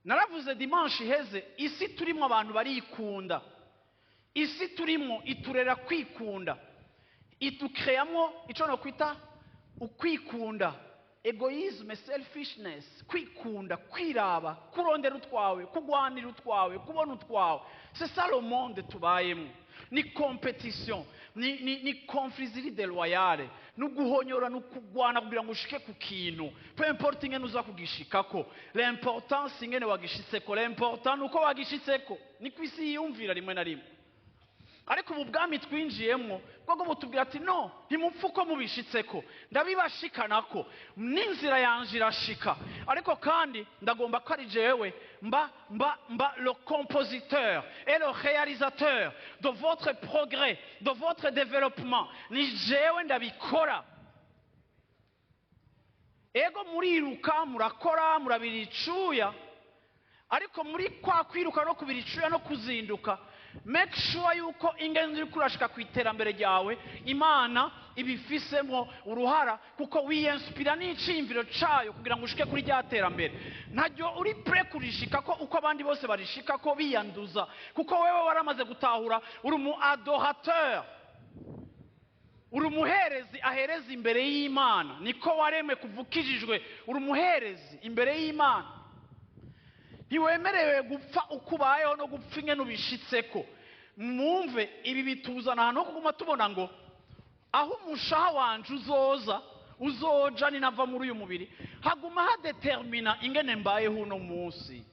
Naravuze dimanche iheze, isi turimo abantu barikunda. Isi turimo iturera kwikunda, idukreyamo icyo nokwita ukwikunda, égoïsme, selfishness, kwikunda, kwiraba, kurondera utwawe, kugwanira utwawe, kubona utwawe. C'est ça le monde tubayemo. Ni compétition, ni conflit ziri déloyale, ni uguhonyora, ni ukugwana kugira ngo ushike ku kintu, peu importe ingene uza kugishikako. L'importance ingene wagishitseko, l'important ni uko wagishitseko. Niko isi yiyumvira rimwe na rimwe. Ariko ubu bwami twinjiyemo bwo butubwira ati: "No, ntimupfe uko mubishitseko, ndabibashikanako n'inzira yanje irashika, ariko kandi ndagomba ko ari jewe mba le compositeur et le réalisateur de votre progrès, de votre développement. Ni jewe ndabikora." Ego, muriruka, murakora, murabira icuya, ariko muri kwa kwiruka no kubira icuya no kuzinduka, make sure yuko ingenzi uri kurashika ku iterambere ryawe Imana ibifisemo uruhara, kuko wiyensipira n'iciyumviro cayo kugira ngo ushike kuri rya terambere. Ntaryo uri prêt kurishika ko uko abandi bose barishika ko biyanduza, kuko wewe waramaze gutahura uri umu adorateur, uri umuherezi ahereza imbere y'Imana. Niko waremwe kuva ukijijwe, uri umuherezi imbere y'Imana. Ntiwemerewe gupfa uko ubayeho no gupfa ingene ubishitseko. Mwumve, ibi bituzana ahantu ho kuguma tubona ngo aho umushaha wanje uzoza, uzoja ninava muri uyu mubiri, haguma hadetermina ingene mbayeho uno munsi.